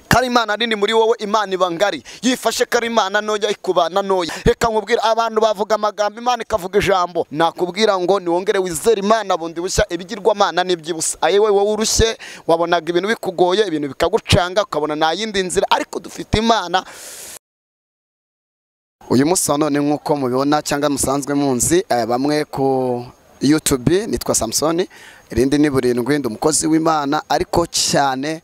Kari Imana nini muri wowe, Imana iba ngari. Yifashe kari Imana ntoya ikubana ntoya. Reka nkubwire, abantu bavuga amagambo, Imana ikavuga ijambo. Nakubwira ngo niwongere wizere Imana bundi bushya, ibigirwamana n'iby'ibusa. Ayewe wowe urushye, wabonaga ibintu bikugoye, ibintu bikagucanga, ukabona nta yindi nzira, ariko dufite Imana. Uyu munsi wa none nk'uko mubibona cyangwa musanzwe munzi, bamwe ku YouTube nitwa Samsoni, irindi ni Burindwi, ndi umukozi w'Imana, ariko cyane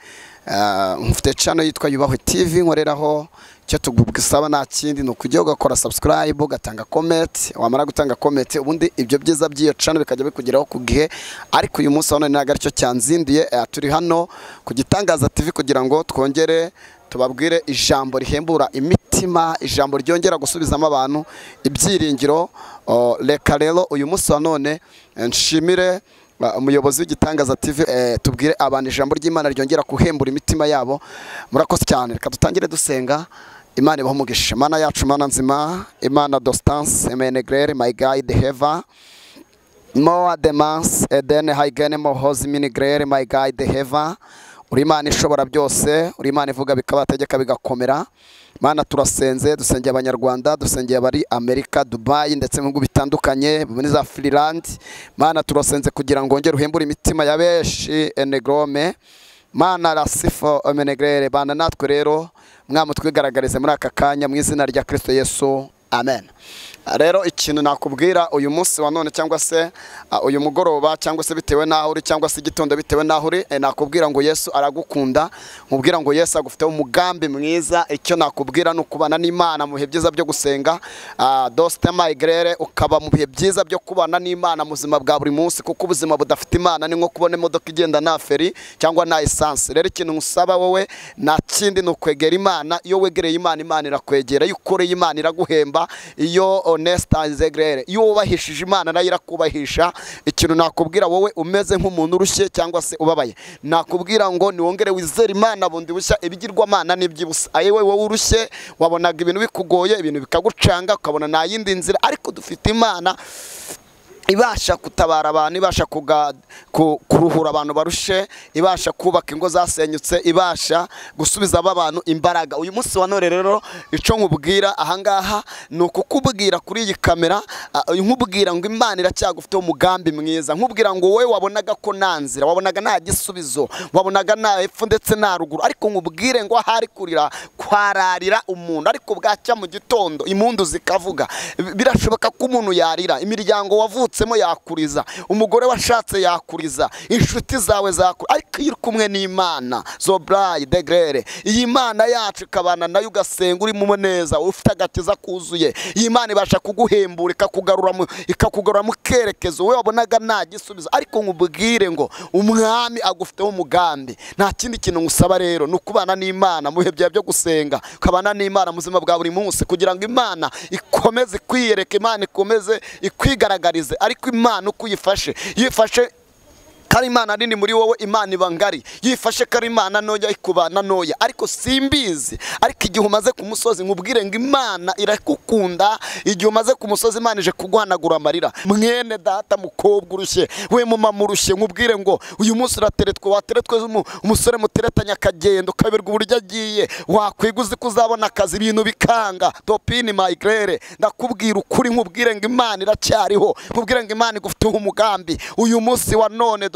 mfite channel yitwa Yubahwe TV nkoreraho. Icyo tugusaba nta kindi ni ukujya ugakora subscribe, ugatanga comment, wamara gutanga comment ubundi ibyo byiza by'iyo channel bikajya bikugeraho ku gihe. Ariko uyu munsi wa none ntabwo aricyo cyanzindiye, turi hano ku Gitangaza TV kugira ngo twongere tubabwire ijambo rihembura imitima, ijambo ryongera gusubizamo abantu ibyiringiro. Reka rero uyu munsi wa none nshimire umuyobozi w'Igitangaza TV, tubwire abantu ijambo ry'Imana ryongera kuhembura imitima yabo. Murakoze cyane, reka dutangire dusenga. Imana ibahe umugisha. Mana yacu, Mana nzima, Imana dostance emenegrere, my guide heva moa demans eden haigene mohozi minigrere, my guide heva. Uri Imana ishobora byose, uri Imana ivuga bikabategeka bigakomera. Mana turasenze, dusengeye abanyarwanda, dusengeye abari Amerika, Dubai ndetse mu bihugu bitandukanye muri za Finland. Mana turasenze kugira ngo wongere uhembure imitima ya benshi enegrome. Mana rasifo emenegrere, bana natwe rero mwami twigaragarize muri aka kanya mu izina rya Kristo Yesu, amen. Rero ikintu nakubwira uyu munsi wa none cyangwa se uyu mugoroba cyangwa se bitewe naho uri cyangwa se igitondo bitewe naho uri, nakubwira ngo Yesu aragukunda, nkubwira ngo Yesu agufiteho umugambi mwiza. Icyo nakubwira ni ukubana n'Imana mu bihe byiza byo gusenga, doste migrere, ukaba mu bihe byiza byo kubana n'Imana mu buzima bwa buri munsi, kuko ubuzima budafite Imana ni nko kubona imodoka igenda nta feri cyangwa nta essence. Rero ikintu ngusaba wowe nta kindi ni ukwegera Imana. Iyo wegereye Imana, Imana irakwegera. Iyo ukoreye Imana iraguhemba. Iyo honesta zegrere, iyo wubahishije Imana nayo irakubahisha. Ikintu nakubwira wowe umeze nk'umuntu urushye cyangwa se ubabaye, nakubwira ngo niwongere wizere Imana bundi bushya, ibigirwamana n'iby'ibusa. Ayewe wowe urushye, wabonaga ibintu bikugoye, ibintu bikagucanga, ukabona nta yindi nzira, ariko dufite Imana ibasha gutabara abantu, ibasha kuruhura abantu barushe, ibasha kubaka ingo zasenyutse, ibasha gusubiza abantu imbaraga. Uyu munsi wa none rero ico nkubwira ahangaha ni ukukubwira kuri iyi kamera, nkubwira ngo Imana iracyagufiteho umugambi mwiza, nkubwira ngo wowe wabonaga ko nta nzira, wabonaga nta gisubizo, wabonaga nta hepfo ndetse nta ruguru, ariko nkubwire ngo ahari kurira kwararira umuntu, ariko bwacya mu gitondo impundu zikavuga. Birashoboka ko umuntu yarira, imiryango wavutse yakuriza, umugore washatse yakuriza, inshuti zawe zakuriza, ariko iyo uri kumwe n'Imana zobrayi degrere, iyi Mana yacu ikabana nayo ugasenga uri mu neza, ufite agakiza kuzuye, iyi Mana ibasha kuguhembura, ikakugarura mu kerekezo wowe wabonaga nta gisubizo. Ariko nkubwire ngo umwami agufiteho umugambi. Nta kindi kintu ngusaba rero ni ukubana n'Imana mu bihe byawe byo gusenga, ukabana n'Imana mu buzima bwa buri munsi, kugira ngo Imana ikomeze kwiyereka, Imana ikomeze ikwigaragarize. Ariko Imana uko uyifashe, yifashe kari Imana nini muri wowe, Imana iba ngari. Yifashe kari Imana ntoya ikubana ntoya, ariko simbizi. Ariko igihe umaze ku musozi nkubwire ngo Imana irakukunda. Igihe umaze ku musozi Imana ije kuguhanagura amarira. Mwene data mukobwa urushye, we mama urushye, nkubwire ngo uyu munsi urateretwe, wateretwe umusore muteretanya akagenda ukaberwa uburyo agiye, wakwiga uzi ko uzabona akazi ibintu bikanga, topini migrere. Ndakubwira ukuri, nkubwire ngo Imana iracyariho, nkubwire ngo Imana igufiteho umugambi. Uyu munsi wa none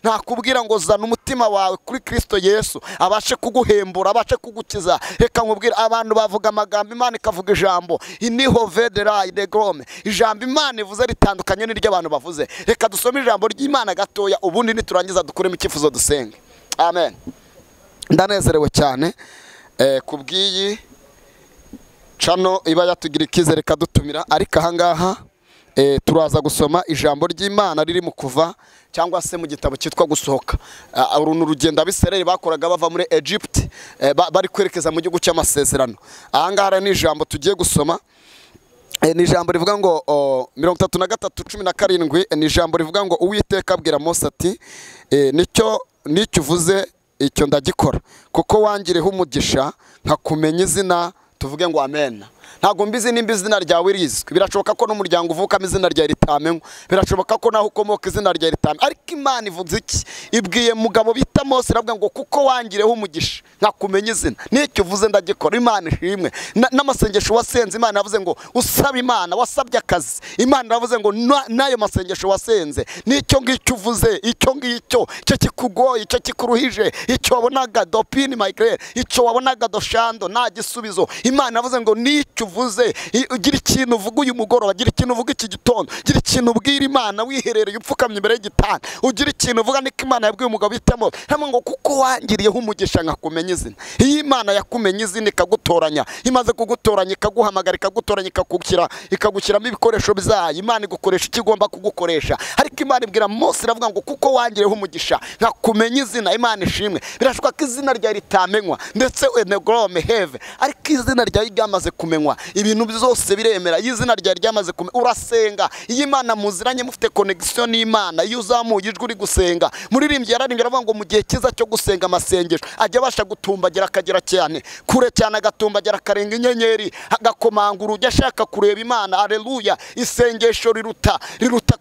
nakubwira ngo zana umutima wawe kuri Kristo Yesu abashe kuguhembura, abashe kugukiza. Reka nkubwire, abantu bavuga amagambo, Imana ikavuga ijambo. Iniho vedera de grome, ijambo Imana ivuze ritandukanye n'iryo abantu bavuze. Reka dusome ijambo ry'Imana gatoya, ubundi niturangiza dukuremo icyifuzo dusenge. Amen. Ndanezerewe cyane kubw'iyi channel iba yatugira ikizere kadutumira. Ariko ahangaha turaza gusoma ijambo ry'Imana riri mu Kuva cyangwa se mu gitabo cyitwa Gusohoka. Uru ni urugendo Abisirayeli bakoraga bava muri Egypt, bari kwerekeza mu gihugu cy'amasezerano. Ahangaha ni ijambo tugiye gusoma, ni ijambo rivuga ngo 33:17, ni ijambo rivuga ngo Uwiteka abwira Mose ati nicyo uvuze icyo ndagikora, kuko wangireho umugisha nkakumenya izina. Tuvuge ngo amen. Ntabwo mbizi nimba izina ryawe rizwi, birashoboka ko n'umuryango uvukamo izina ryawe ritamenywa, birashoboka ko naho ukomoka izina ryawe ritamenywa, ariko Imana ivuze iki? Ibwiye mugabo bita Mose iravuga ngo kuko wangireho umugisha nkakumenya izina, n'icyo uvuze ndagikora. Imana ishimwe. N'amasengesho wasenze Imana yavuze ngo usaba Imana, wasabye akazi, Imana iravuze ngo n'ayo masengesho wasenze n'icyo ngicyo uvuze, icyo ngicyo icyo kikugoye, icyo kikuruhije, icyo wabonaga dopini migraine, icyo wabonaga doshando nta gisubizo, Imana yavuze ngo n'icyo uvuze, ugira ikintu uvuga uyu mugoroba, gira ikintu uvuga iki gitondo, gira ikintu ubwira Imana wiherereye upfukamye imbere y'igitanda, ugira ikintu uvuga. Niko Imana yabwiye umugabo bita Mose ngo kuko wangiriyeho umugisha nkakumenya izina. Iyo Imana yakumenye izina ikagutoranya, imaze kugutoranya ikaguhamagara, ikagutoranya ikagushyiramo ibikoresho byayo, Imana igukoresha icyo igomba kugukoresha. Ariko Imana ibwira Mose iravuga ngo kuko wangiriyeho umugisha nkakumenya izina. Imana ishimwe. Birashoboka ko izina ryawe ritamenywa ndetse enegrome heve, ariko izina ryawe ryamaze kumenywa, ibintu byose biremera. Iyo izina ryawe ryamaze kumenywa urasenga. Iyo Imana muziranye mufite connection n'Imana, iyo uzamuye ijwi uri gusenga, muririmbyi yararimbye aravuga ngo mu gihe cyiza cyo gusenga amasengesho ajya abasha gutumbagira akagera cyane kure cyane, agatumbagira akarenga inyenyeri, agakomanga urugi ashaka kureba Imana. Haleluya. Isengesho riruta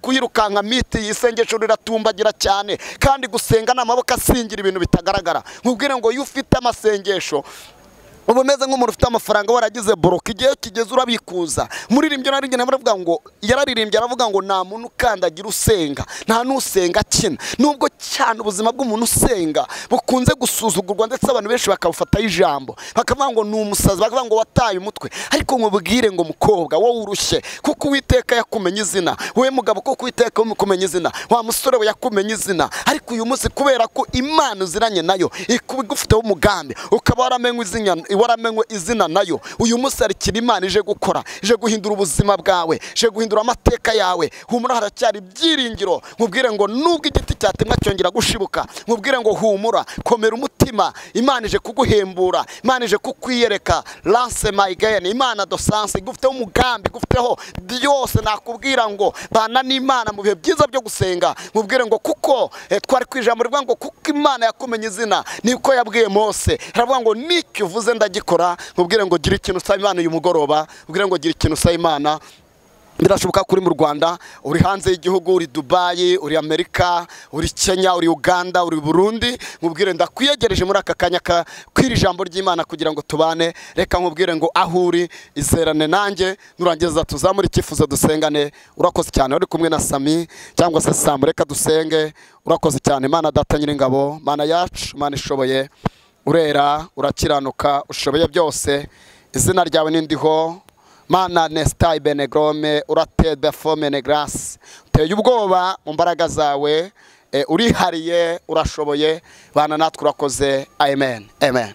kuyirukanka miti, isengesho riratumbagira cyane. Kandi gusenga n'amaboko asingira ibintu bitagaragara. Nkubwire ngo iyo ufite amasengesho uba umeze nk'umuntu ufite amafaranga waragize boroke, igihe kigeze urabikuza. Muririmbyi aravuga ngo yararirimbye aravuga ngo nta muntu ukandagira usenga, nta n'usenga akina. Nubwo cyane ubuzima bw'umuntu usenga bukunze gusuzugurwa ndetse abantu benshi bakabufataho ijambo, bakavuga ngo ni umusazi, bakavuga ngo wataye umutwe. Ariko nkubwire ngo mukobwa wowe urushye, kuko Uwiteka yakumenye izina, wowe mugabo kuko Uwiteka yakumenye izina, wa musore we yakumenye izina. Ariko uyu munsi kubera ko Imana uziranye nayo ikugufiteho umugambi, ukaba waramenye izina, waramenywe izina nayo, uyu munsi hari ikintu Imana ije gukora, ije guhindura ubuzima bwawe, ije guhindura amateka yawe. Humura, haracyari ibyiringiro. Nkubwire ngo nubwo igiti cyatemwa cyongera gushibuka, nkubwire ngo humura, komera umutima, Imana ije kuguhembura, Imana ije kukwiyereka. Lance my gain, Imana dosanse igufiteho umugambi, igufiteho byose. Nakubwira ngo bana n'Imana mu bihe byiza byo gusenga. Nkubwire ngo kuko twari ku ijambo rivuga ngo kuko Imana yakumenye izina, niko yabwiye Mose aravuga ngo n'icyo uvuze ndagikora. Nkubwire ngo gira ikintu usaba Imana uyu mugoroba, nkubwire ngo gira ikintu usaba Imana. Birashoboka kuri mu Rwanda, uri hanze y'igihugu, uri Dubai, uri Amerika, uri Kenya, uri Uganda, uri Burundi, nkubwire ndakwiyegereje muri aka kanya kw'iri jambo ry'Imana kugira ngo tubane. Reka nkubwire ngo aho uri izerane nanjye, nurangiza tuzamure icyifuzo dusengane. Urakoze cyane. Uri kumwe na Sami cyangwa se Sam, reka dusenge. Urakoze cyane. Imana Data Nyiringabo, Mana yacu, Mana ishoboye, urera, urakiranuka, ushoboye byose, izina ryawe nindiho. Mana nestai benegrome, uratebe fomene grace, uteye ubwoba mu mbaraga zawe, urihariye, urashoboye. Bana natwe urakoze. Amen, amen.